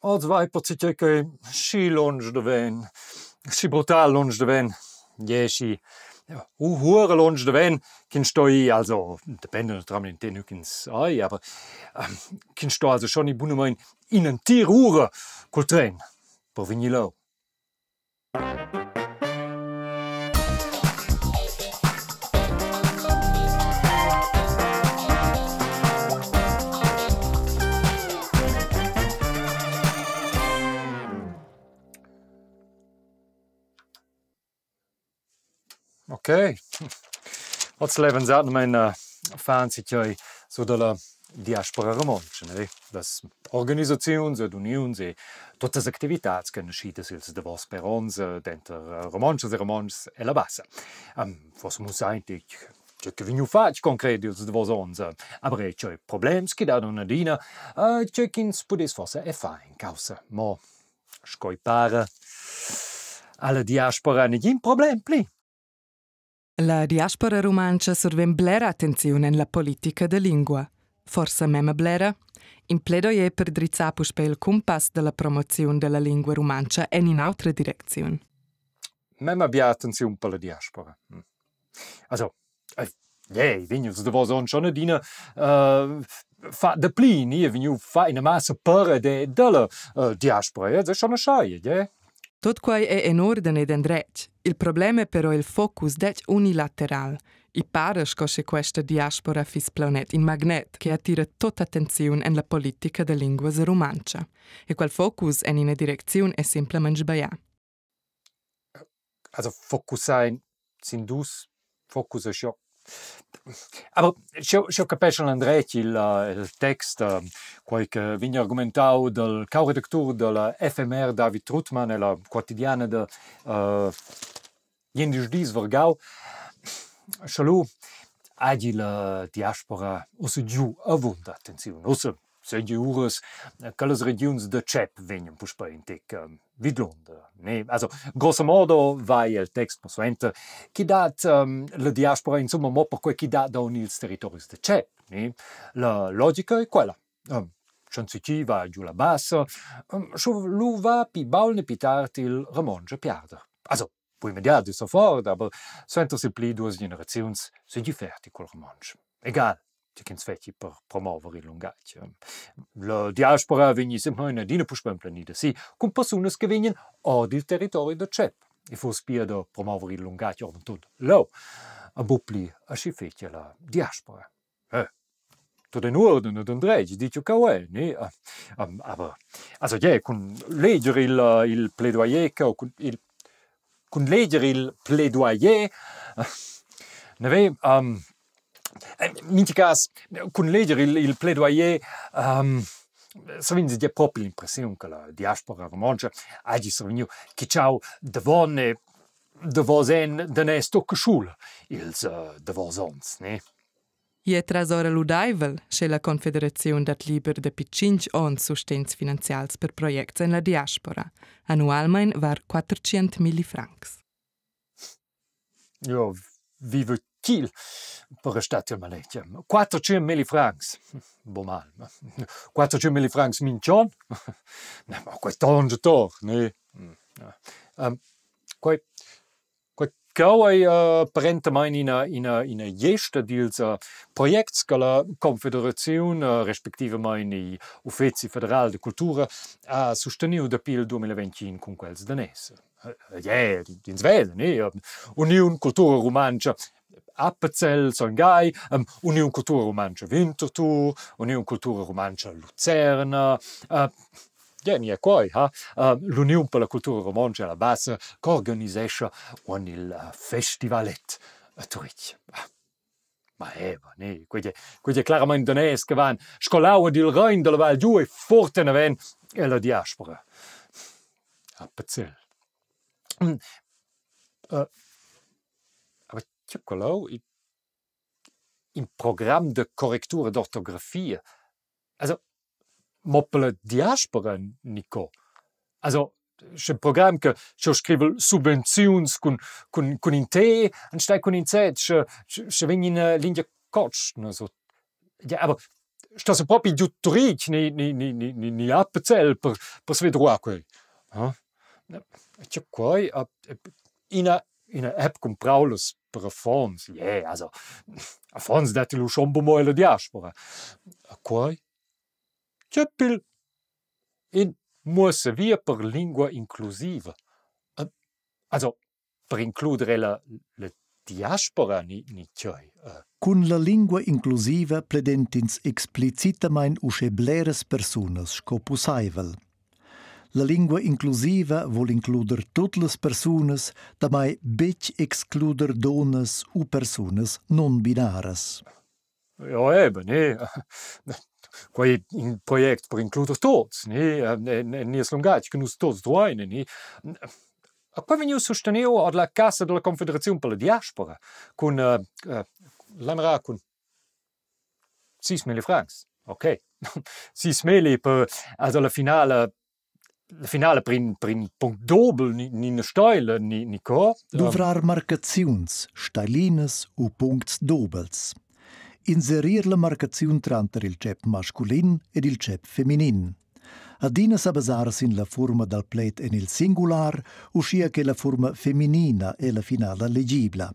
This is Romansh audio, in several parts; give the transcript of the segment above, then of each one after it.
Oz vai per tgei ch'ei schi lunsch daven, schi brutal lunsch daven. Gie, schi huara lunsch daven ch'ins sto ir, also dependa naturalmein tenor ch'ins ei, aber ch'ins sto also schon ir bunamein in'entira ura cul tren per vegnir leu. Okay. Oz levan atgnamein far enzatgei sur dalla diaspora romontscha, ne? Las organisaziuns ed uniuns e tuttas activitads ch'ein naschidas ils davos per onns denter Romontschas e Romontschs ella Bassa. Forsa mussar in tec tgei che vegniu fatg concret ils davos onns, aber era tgei problems che dat adina, tgei ch'ins pudess forsa era far en caussa. Mo sco ei para ha la diaspora negin problem pli. La diaspora rumantscha survegn blera attenziun en la politica da lingua. Forsa memma blera? In pledoyer per drizzar puspè il cumpass da la promoziun da la lingua rumantscha en in'autra direcziun. Memma bia attenziun per la diaspora. Also, ei vegn ils davos onns schon adina fa dapli, ni ei vegniu fa ina massa per ed è dalla diaspora, ja, das ist schon aschia, ja. Tot quai è en urden ed endretg. Il problem è però il focus detg unilateral. I para sco sche questa diaspora fiss plaunet in magnet che attira tutta attenziun en la politica da linguas rumantscha. E quel focus en ina direcziun è simplamain sbaglià. Also focussar sin dus focus es scho aber sch'jeu sch'jeu capeschel endretg il il text, quei che vegn argumentau dal cauredactur dalla FMR David Truttmann ella Quotidiana da gliendisdis vargau, sche lu hagi la diaspora ussa giu avunda attenziun. Ussa seigi uras che las regiuns da tschep vegnan puspei in tec vidlunder. Ne? Also grosso modo vai il text persuenter chi dat la diaspora insumma mo perquei chi dat aunc ils territoris da tschep. Ne? La logica è quella. Sch'enzatgi va giu la bassa, sche lu va pi baul ne pi tard il romontsch a piarder. Also bu immediat e sofort, aber suenter sil pli duas generaziuns seigi fertig cul romontsch. Egal, tge ch'ins fetschi per promover il lungatg. La diaspora vegni semplamein adina puspei emplenida si cun persunas che vegnan ord il territori da tschep e fuss pia da promover il lungatg oravontut leu, e buc pli aschi fetg ella diaspora. Eh, tut en uorden ed endretg, ditg cheu ei, ne? Aber also yeah, cun leger il il pledoyer cheu, cun il cun leger il pledoyer ne ve En mintga cas, cun leger il il pledoyer savens dir propi l'impressiun che la diaspora romontscha hagi survegniu quitschau davon e davos en daners tocca schula ils davos onns, ne? I è trasora ludaivel, sche la Confederaziun dat liber dapi tschintg onns sustegns finanzials per projects en la diaspora, annualmain var 400 milli francs. Jo viva ch'il per restar tiel maletg. Quattertschient francs, buca mal. Quattertschient francs mintg'onn? Na, ma quei tonscha toch, ne? Quei quei cheu ei apparentamein ina ina ina gliesta dils projects che la Confederaziun, respectivamein igl Uffeci federal da cultura ha susteniu dapi il 2025 cun quels daners. Yeah, ins vesa, ne? Uniun Cultura Rumantscha Appenzell, Son Gagl, Uniun Cultura Rumantscha Winterthur, Uniun Cultura Rumantscha Lucerna, yeah, ni è quai, ha? L'Uniun per la cultura romontscha alla Bassa ch'organisescha uonn il festivalet a Turitg. Ma eva, ne, quei è quei è claramaing daners che van sco l'aua dil Rein dalla Val giu e forte naven ella diaspora. Appenzell. Aber tgei quella in program da correctura d'ortografia. Also mo per la diaspora, Nico. Also sche program che sch'jeu scrivel subvenziuns cun cun cun in T enstagl cun in Z, sche sche vegn ina lingia cotschna sut. Ja, aber Stas propi giu Turitg ni ni ni ni ni ni Appenzell per per saver druar quei? Ha? Tgei quei? Ina ina app cun praulas per affons, yeah, also affons detti lu schon buc mo ella diaspora. A quei? Tgei pil in muossavia per lingua inclusiva. Also per includer ella la diaspora ni ni tgei? Cun la lingua inclusiva pledent'ins explicitamain uschè bleras persunas sco pussaivel. La lingua inclusiva vul includer tut las persunas, damai betg excluder dunnas u persunas nunbinaras. Ja eben, ne? Quei ei in project per includer tuts, ne? En nies lungatg che nus tuts duein, ne? A quei vegniu susteniu ord la cassa dalla Confederaziun per la diaspora cun la cun 6 milli francs. Ok. 6 milli per also la finala per in punct dobel ni ni 'na steila ni ni co. Duvrar marcaziuns, stailinas u puncts dubels. Inserir la marcaziun tranter il tschep masculin ed il tschep feminin. Adina sa basar sin la furma dal pled en il singular, uschia che la furma feminina è la finala legibla.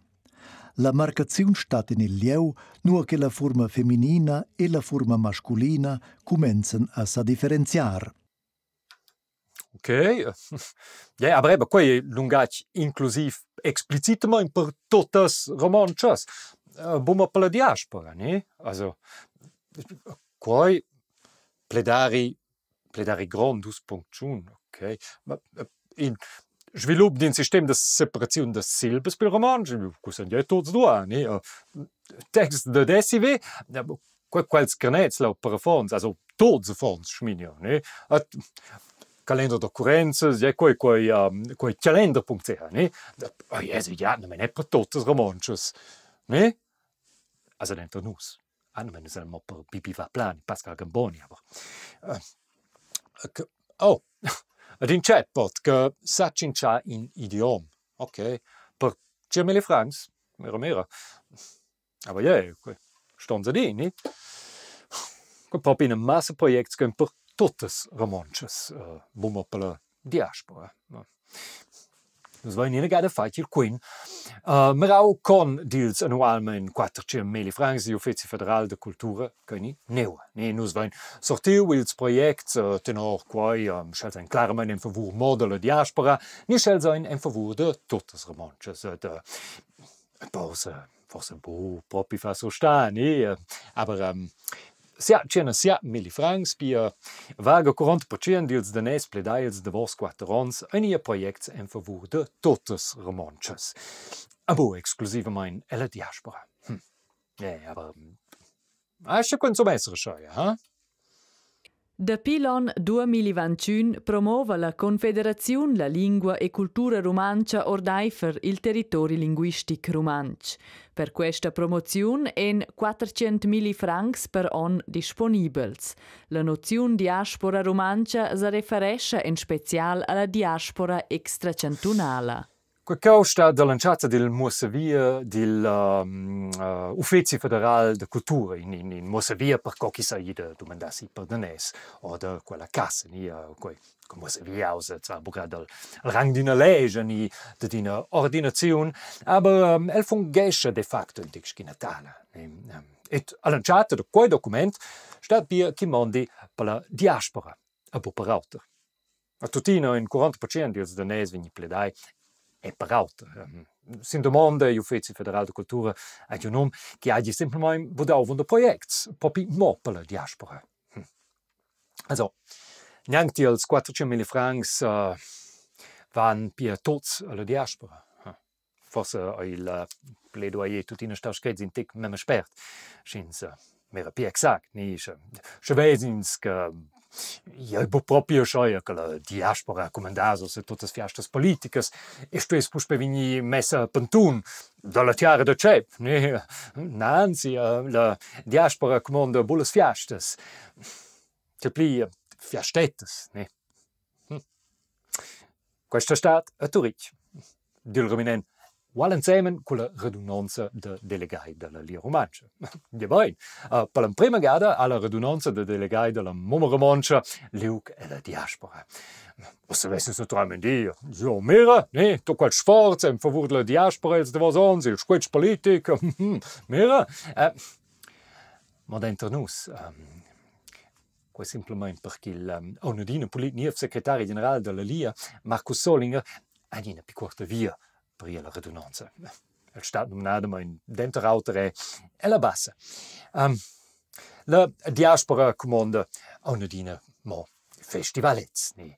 La marcaziun stat en il lieu, nua che la furma feminina e la furma masculina cumenzan a sa differenziar. Ok. Ja, aber eben quei ei lungatg inclusiv explicitamaing per tuttas romontschas, buca per la diaspora, ne? Also quei pledari pledari grond 2.1, ok. Ma in svilup d'in sistem da separaziun da silbas pil romontsch, cussen gie tuts duan, ne? Text da DSV, quels carnets leu per affons, also tuts affons schmigno, ne? Calender d'occurrenzas, ja quei quei quei calender.ch, ne? Oh Jesu, ja, non è per tuttas romontschas, ne? Also denter nus. Ah, non è mo per Bibi Vaplan, Pascal Gamboni, aber oh, ad in chatbot che sa tschintschar in idiom. Ok, per 100.000 francs, mira mira. Aber ja, ston se dir, ne? Propi ina massa projects che per tuttas romontschas, buca per la diaspora. Nus vein ina gada fatg il quen. Mirau con dils annualmein 400 milli francs digl Uffeci federal da cultura ch'ein neu. Ne, nus vein sortiu ils projects tenor quei, sch'els ein claramain en favur mo dalla diaspora, ni sch'els ein en favur da tuttas romontschas. Da forse forse buc propi fa surstar, ne? Aber sia tschena sia milli francs, pia varga 40% dils daners pledai ils davos 4 onns ein ia projects en favur da tuttas romontschas. A buc exclusivamein ella diaspora. Ja, aber Ascha insomma esser scheu, ha? Dapi l'onn 2021 promova la Confederaziun la lingua e cultura rumantscha ordaifer il territori linguistic rumantsch. Per questa promoziun èn 400.000 francs per onn disponibels. La noziun diaspora rumantscha sa referescha en spezial a la diaspora extrachantunala. Quei cheu stat dall'entschatta dil muossavia dil Uffeci federal da cultura, in muossavia per co chi s'ha da dumandar si per daners oder quella cassa ni quei muossavia ussa zwar buca dal rang d'ina lescha ni dad ina ordinaziun, aber el fungescha de facto in tec sc'ina tala. Et all'entschatta da quei document stat pia chi mondi per la diaspora, a buc per auter. Ma tuttina in 40% dils daners vegni pledai e per auter. Sin dumonda igl Uffeci federal da cultura ha giu num che hagi semplamein budau avunda projects, propi mo per la diaspora. Also, gnanc tiels 400 milli francs van pia tuts alla diaspora. Forse ei il pledoyer tuttina stau screts in tec memia spert, sch'ins mira pli exact, ni sche ves'ins che igl ei buc propi aschia che la diaspora cumandass ussa tuttas fiastas politicas e stuess puspei vegnir messa a pantun dalla tiara da tschep, ne? Na, anzi, la diaspora cumonda bunas fiastas, sil pli fiastettas, ne? Questa stad a Turitg. Dil reminent. Ual ensemen culla radunonza da delegai dalla Lia Rumantscha. Gie bein, per l'emprema gada ha la radunonza da delegai dalla Mumma Romontscha liug ella diaspora. Ussa vess ins naturalmein dir, jo mira, ne, tut quel sforz en favur dalla diaspora ils davos onns, il squetsch politic, mira. Ma denter nus, quei semplamein perché il aunc adina pulit niev secretari general dalla Lia, Markus Solinger, ha ina pli cuorta via per ir alla radunonza. El stat numnadamein denter auter è ella bassa. La diaspora cumonda aunc adina mo festivalets ni.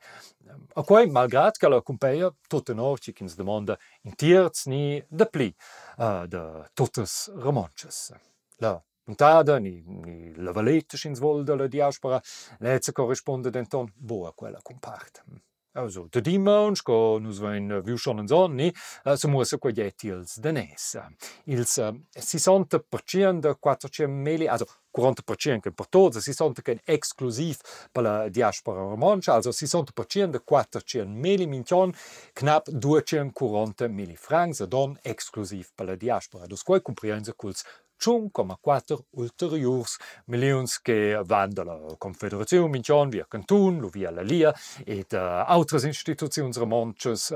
A quei malgrad che la cumpeia tut tenor tgi ch'ins damonda in tierz ni dapli da tuttas romontschas. La muntada ni la valeta sch'ins vul dalla diaspora, lezza corrispunda denton buc a quella cumpart. Also da dimaun, sco nus vein viu schon enzon, ni semuossa quei gie tiels daners. Ils 60% da 400 meli, also 40% che per tots, 60 che exclusiv per la diaspora romontscha, also 60% da 400 meli minch'on, knapp 240 milli francs ad on exclusiv per la diaspora. Dus quei cumprienza culs 1,4 ulteriurs milliuns che van dalla Confederaziun mintg'onn via cantun, lu via la Lia ed autras instituziuns romontschas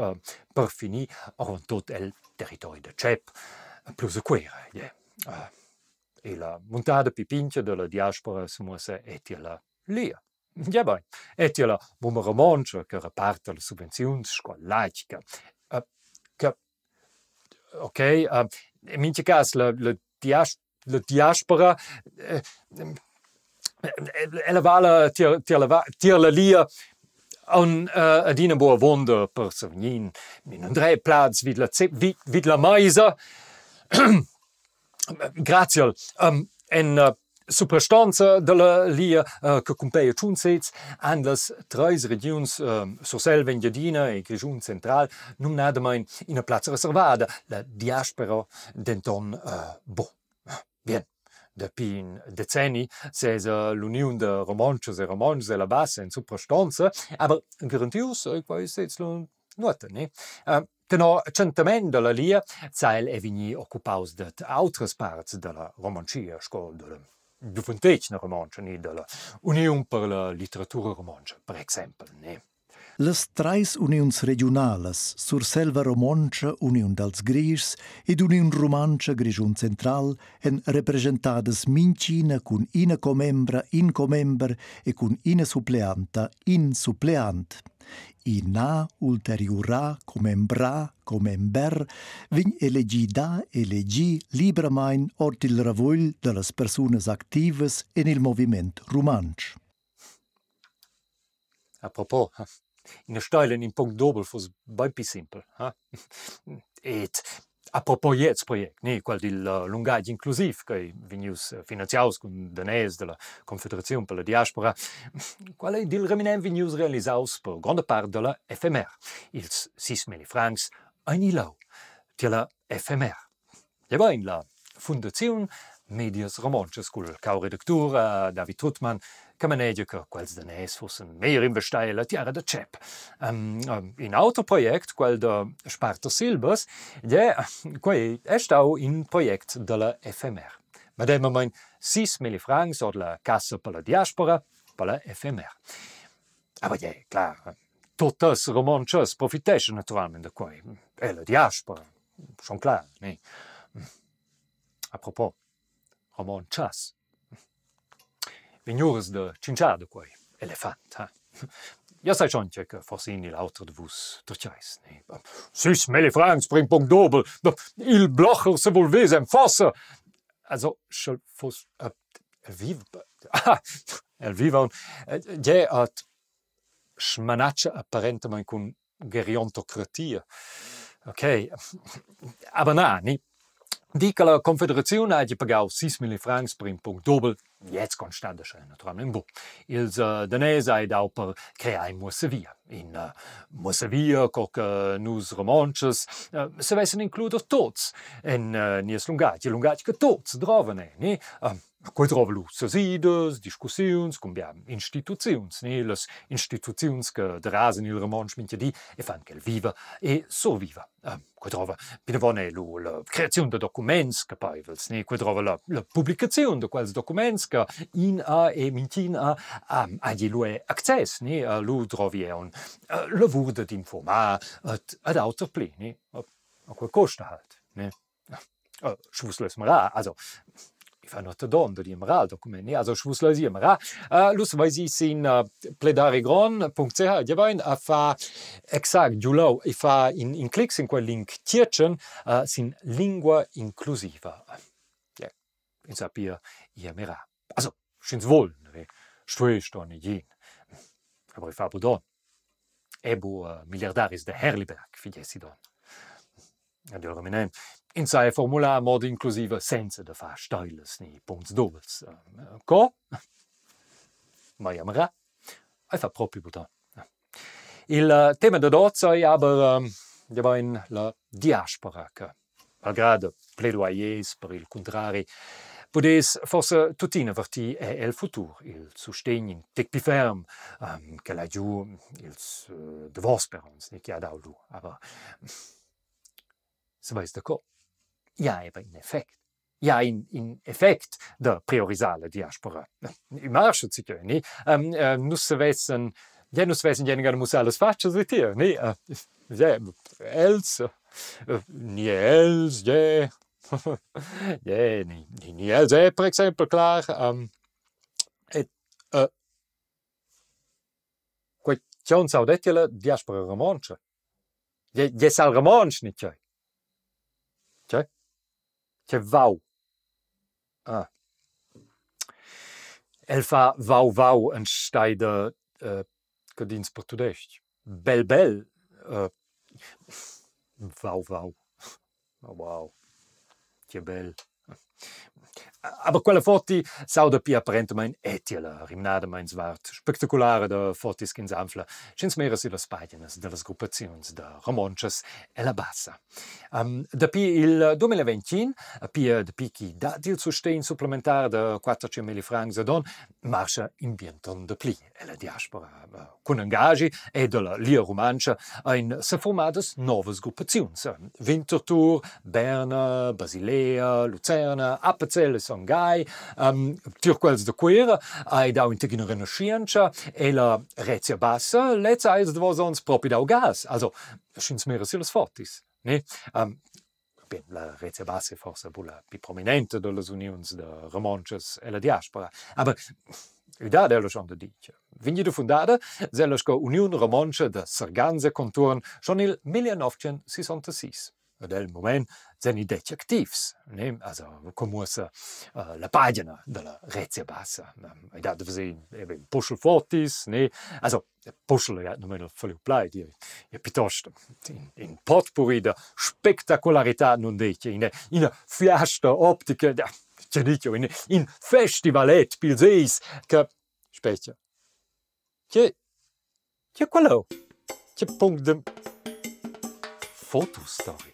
per finir oravontut el territori da tschep plus a Cuera. Yeah. E la muntada pli pintga dalla diaspora semuossa è tier la Lia. Gebein, e tier la mumma romontscha che reparta las subvenziuns sco laica. Che Ok, in mincha cas la diaspora ella vala tier la Lia aunc adina buc avunda per survegnir in dretg plaz vid la vid la meisa. Graziel. En suprastonza dalla Lia che cumpeia tschun sezs han las treis regiuns Surselva, Engiadina e Grischun central numnadamein ina plazza reservada, la diaspora denton buc. Bien, dapi in decenni sesa l'uniun da Romontschas e Romontschs ella bassa en suprastonza, aber garantius ei quei sez lu nuota, ne? Tenor tschentament dalla Lia sa el è vegnì occupaus dad autras parts dalla Romontschia sco dalla giuventetgna romontscha ni dalla Uniun per la litteratura romontscha per exempel. Ne? Las trais uniuns regiunalas Surselva Romontscha, Uniun dals Grischs ed Uniun Rumantscha Grischun Central èn represchentadas mintgina cun ina commembra, in commember e cun ina suppleanta, in suppleant. Ina ulteriura commembra, commember vegn elegida, elegì libramain ord il ravugl da las persunas activas en il moviment rumantsch. Apropos, ina steila en in punct dubel fuss bein pli simpel, ha? Ed apropos gliez project, ni quel dil lungatg inclusiv ch'ei vegnius finanziaus cun daners dalla Confederaziun per la diaspora, quel ei dil reminent vegnius realisaus per gronda part dalla FMR. Ils 6 milli francs ein i leu tier la FMR. Gebein la Fundaziun Medias Romontschas cul cauredactur David Truttmann che manegia che quels daners fussen meglier investai ella tiara da tschep. In auter project, quel da sparter silbas, yeah, quei è stau in project dalla FMR. Medemamein 6 milli francs ord la cassa per la diaspora per la FMR. Aber yeah, klar, tuttas romontschas profiteschan naturalmein da quei. E la diaspora, schon klar, ne? Apropos, romontschas. Vegn da tschintschar da quei elefant, ha? Jeu sai schon che forsa in ni l'auter da vus tertgeis, ne? 6 milli francs per in punct dubel, il Blocher sevolvess en fossa! Also, sch'el fuss el viva, el viva gie at smanatscha apparentamein cun geriontocratia. Okay, aber na, ni di che la Confederaziun hagi pagau 6 milli francs per in punct dubel, gliez constat naturalmein buc. Ils daners hai dau per crear in muossavia. In muossavia co che nus Romontschs savessen includer tuts en nies lungatg, il lungatg che tuts drovan, ni? Quei drova lu sesidas, discussiuns cun bia instituziuns, ne las instituziuns che derasan il romontsch mintga di e fan ch'el viva e surviva. Quei drova plinavon ei lu la creaziun da documents capeivels, ne quei drova la, la publicaziun da quels documents che in ha e mintgin ha, hagi lu è access, ne lu drovi è un lavur dad informar ed ad auter pli, ne. Quei costa halt, ne. Sche vus leis mirar, also i fa nuot donn dad ir mirar il document, ne? Also sche vus leis ir mirar, lu saveis ir sin pledarigron.ch, giebein, a fa exact giu leu, i fa in, in clic sin quel link tgietschen sin lingua inclusiva. Ja, ins sa pia ir a mirar. Also, sch'ins vul, ne? Stuei sto negin. Aber i fa bu donn. E bu milliardaris da Herliberg figessi donn. Ed il reminent, ins sa formular a moda inclusiva senza da far steilas ni puncts dubels. Co? Mai amarà. Ei fa propi buca. Il tema dad oz ei aber bein la diaspora che malgrad pledoyers per il cuntrari pudess forsa tuttina vertir er el futur il sustegn in tec pli ferm ch'el ha giu ils davos per onns ni che ha dau lu. Aber saveis daco? Ja eben in effect. Ja in, in effect da priorisar la diaspora. I marscha sicher, ni? Nus savessen ja, nus vessen gerne mussar las fatschas vitier, ni? Ja, els, ni els, ja, ja, ni, ni els è per exempel clar. Et quei tgei s'audetti la diaspora romontscha? Gie sa il romontsch ni tgei? Tgei? Tgei vau? Ah. El fa vau vau enstagl da scadins per tudestg. Bel bel vau vau. Wow, tgei bel. Aber quella foti s'auda pia apparentamein è tier rimnada meinsvart spectaculara da fotis ch'ins anfla, sch'ins mira sillas paginas dallas gruppaziuns da romontschas ella Bassa. Dapi il 2021, pia dapi ch'i dat il sustegn supplementar da 400 francs ad onn, marscha in bien ton dapli ella diaspora. Cun engagi e dalla Lia Rumantscha ein seformadas novas gruppaziuns. Winterthur, Berna, Basilea, Lucerna, Appenzell e Son Gagl. Tier quels da Cuira hai dau in tec ina renaschientscha e la Rezia Bassa, lezza ha ils davos onns propi dau gas. Also, sch'ins mira sillas fotis, ne? Bien, la Rezia Bassa è forsa buc la pli prominenta dallas uniuns da romontschas ella diaspora, aber i dat ella schon da ditg. Vegnida fundada s'ella sco Uniun Romontscha da Sargans e contuorn schon il 1966. Ed el mument sen i detg activs, ne? Also co muossa la pagina dalla Rezia Bassa. I dat da veser eben puschel fotis, ne? Also Puschel ei numena falliu plaid, ei piuttosto in, in potpourri da spectacularità nundetga, ina, ina fiasta optica, ja, tgei dico, in, in festivalet pils eis che spetga. Che, che quello? Che punct de fotostory?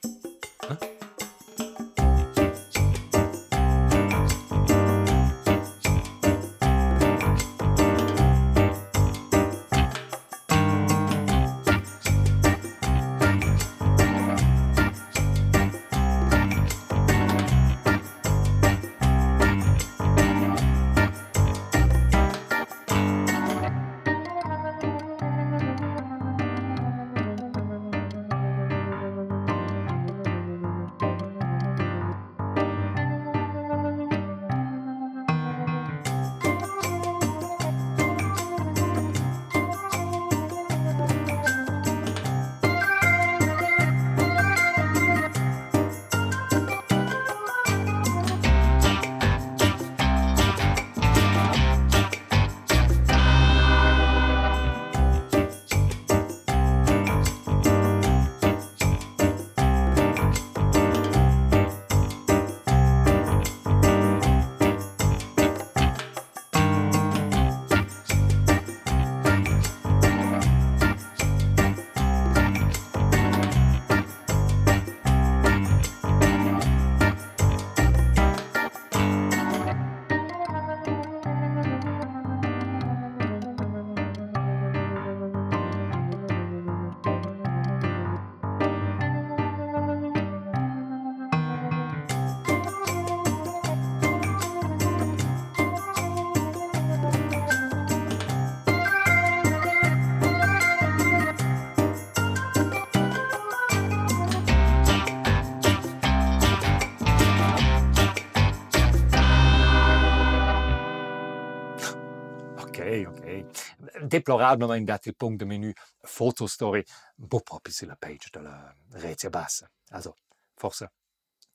Deplorablamein dat il punct da menu Fotostory buc propi silla page dalla Rezia Bassa. Also forsa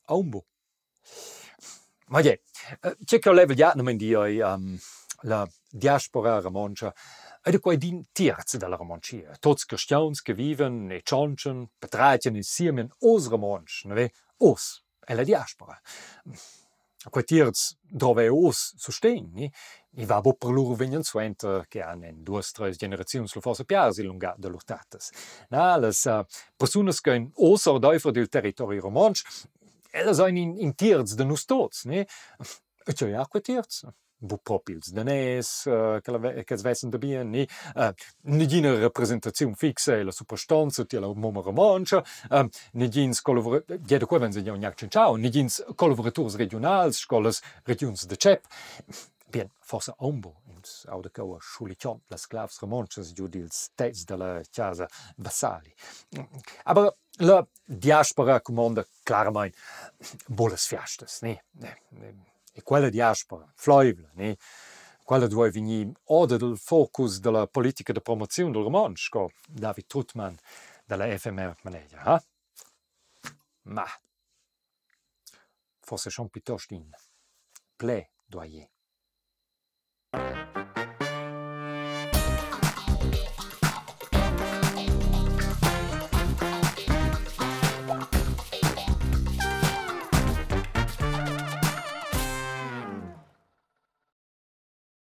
aunc buc. Ma gie, tgei ch'jeu level atgnamein dir ei la diaspora romontscha ei da quei d'in tierz dalla Romontschia. Tuts carstgauns che vivan e tschontschan, patratgan e siemian oz romontsch, neve oz ella diaspora. Quei tierz drova ei oz sustegn, ni? I va buc per lur vegnentsuenter che han en duas, treis generaziuns lu forsa piars il lungatg da lur tattas. Na, las persunas che ein oz ordeifer dil territori romontsch, ellas ein in tierz da nus tuts, ni? E tgei ha quei tierz? Buc propi ils daners ch'els vessen da bien, ni negina representaziun fixa ella suprastonza tier la mumma romontscha, negins gie da quei vein jeu gnanc tschintschau, negins collavuraturs regiunals sco las regiuns da tschep. Bien, forsa aunc buc, ins auda cheu a schulichiond las clavs romontschas giu dils tetgs dalla casa Vasali. Aber la diaspora cumonda claramain bunas fiastas, ni? E quella diaspora fleivla, ne, quella duei vegnir orda dal focus dalla politica da promoziun dal romontsch, sco David Truttmann dalla FMR manegia, ha? Ma forsa schon plitost in plaidoyer.